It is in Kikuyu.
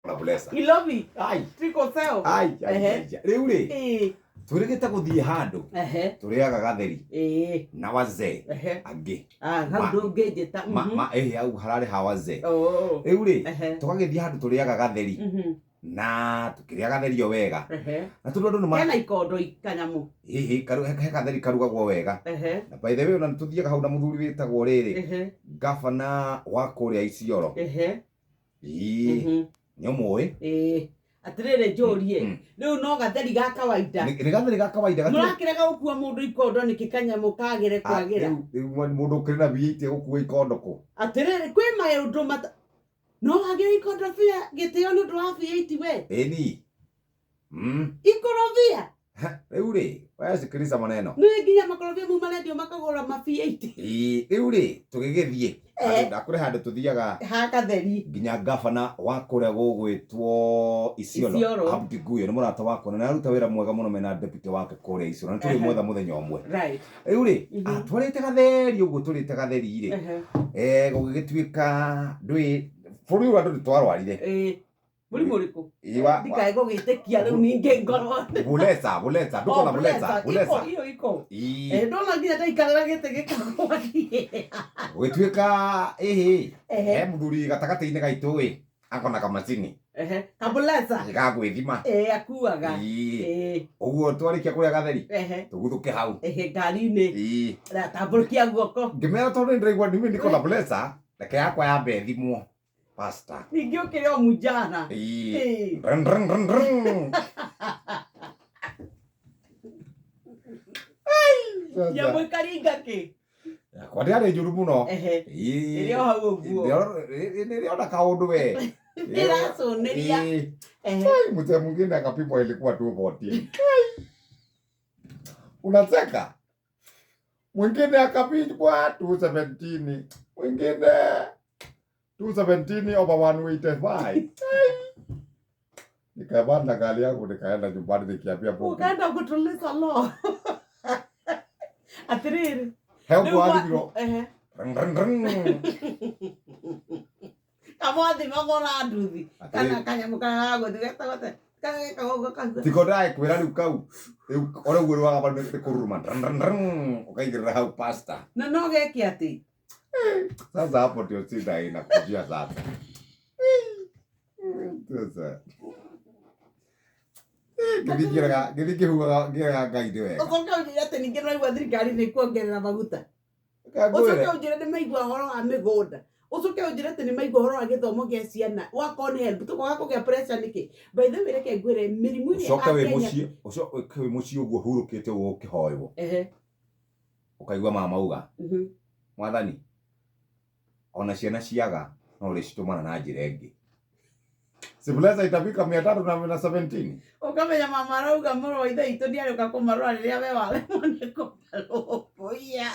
Na blessa. Ilobi. Ai. Trickle cell. Ai, ai, Ehe. ai. Rĩu rĩ, Twĩrĩgĩte gũthiĩ handũ tũrĩaga gatheri na wazee angĩ. Ah, hau ndũngĩnjĩta. Ma ĩhĩ hau hararĩ ha wazee. Oh. Rĩu rĩ, tũgagĩthiĩ handũ tũrĩaga gatheri na tũkĩrĩa gatheri o wega. Na tondũ andũ nĩ ma Hena ikondo kanyamũ. Hihi he gatheri karugagwo wega. Na by the way ona nĩtũthiaga hau na mũthuri wĩtagwo rĩrĩ, gabana wa kũrĩa Isiolo. Ĩĩ, nĩ ũmũĩ. Ĩĩ. Atĩrĩrĩ njũrie, rĩu no gatheri ga kawaida. Nĩ gatheri ga kawaida gatirĩ. Mũrakĩrega gũkua mũndũ ikondo nĩkĩ kanyamũ kagĩre kwagĩra? Rĩu mũndũ ũkĩrĩ na V8 egũkua ikondo kũ? Atĩrĩrĩ, kwĩ maũndũ mata no wagĩre ikondobia gĩtĩo nĩ ũndũ wa V8 we? Ĩni. Ikorobia. Rĩu rĩ, wewe sikiliza maneno. Nĩ nginya makorobia mau marendio makagũra ma V8. Ĩĩ, rĩu rĩ, tũgĩgĩthiĩ. Handũ ndakũrĩ handũ tũthiaga Ha gatheri. Nginya gavana wa kũrĩa gũgwĩtwo Isiolo, Isiolo. Abdi Guyo nĩ mũrata wakwa na nĩaruta wĩra mwega mũno mena deputy wake kũrĩa Isiolo na tũrĩmwetha mũthenya ũmwe. Rĩu rĩ, twarĩte gatheri ũguo tũrĩte gatheri rĩ, gũgĩgĩtuĩka ndũĩ bũrũri ũyũ andũ nĩtwarwarire. Mũrimũ ũrĩkũ? Ĩĩ, Ndikae gũgĩtĩkia rĩu ningĩ ngorwo. Bulesa, bulesa, ndũkona Oh, bulesa, bulesa. Iko, iyo iko. Ĩĩ. Ndona nginya ndaikarĩra gĩtĩ gĩkagwa. Gũgĩtuĩka ĩhĩ, he mũthuri gatagatĩ-inĩ gaitũ ĩ, akona kamacini. Kabulesa. Ga gwĩthima. Akuaga. Ĩĩ. Ũguo twarĩkia kũrĩa gatheri, tũguthũke hau. Ngari-inĩ. Tambũrũkia guoko. Ngĩmera tondũ nĩndĩraigua mimi niko na bulesa, reke yakwa yambe ĩthimwo. Pastor. Ningĩ ũkĩrĩ o mũnjara. Ĩĩ. Ĩĩ. Rn, rn, rn, rn. Ai, Nyamũ ĩkaringa kĩ? Yakwa ndĩarĩ njũru mũno. Ĩĩ. Ĩrĩ o hau ũguo. Nĩrĩona kaũndũ we. Ĩracũnĩria. Ĩĩ. Ai, mzee mwingine akapimwa ilikuwa 214. Unacheka? Mwingine akapigwa 217. Mwingine 217 over 185. Nikapanda gari yangu nikaenda nyumbani nikiambia Mungu. Ukaenda kutuliza roho. Atĩrĩrĩ. He Rĩu ũguo wathibirwo. Rng, rng, rng. Kamwathimagwo na nduthi. Kana Atĩrĩrĩ. kanyamũ karĩa ga gũthiĩ getagwo atĩa? Karĩa gekagwo ũguo kahuana. Tiko ndakwĩra rĩu kau. Rĩu ũrĩa ũguo rwagamba nĩ kũruruma. Rng, rng, rng. Ũkaigĩrĩra hau pastor. Na no geke atĩ. Sasa hapo ndio shida inakujia sasa. Sasa. Ngĩthiĩ ngĩraga ngĩthiĩ ngĩhuhaga ngĩraga Ngai nĩ wega. Ũcoke ũnjĩre atĩ ningĩ nĩwaigua thirikari nĩ ĩkuongerera maguta. Ngwĩre. Ũcoke ũnjĩre nĩ maigua ũhoro wa mĩgũnda. Ũcoke ũnjĩre atĩ nĩ maigua ũhoro wa gĩthomo gĩa ciana. Wakorwo nĩ HELB tũkwaga kũgĩa pressure nĩkĩ? By the way reke ngwĩre mĩrimũ ĩrĩa Ũcoke wĩ Akenya mũciĩ, ũcoke wĩ mũciĩ ũguo ũhurũkĩte ũguo ũkĩhoywo. Ũkaigua mama auga, Mwathani, ona ciana ciaga no ũrĩcitũmana na njĩra ĩngĩ. Sibileza itafika 317. Ũkamenya mama arauga mũrũ wa ithe witũ nĩ arĩũka kũmarora rĩrĩa we waremwo nĩ kũmarũmbũiya.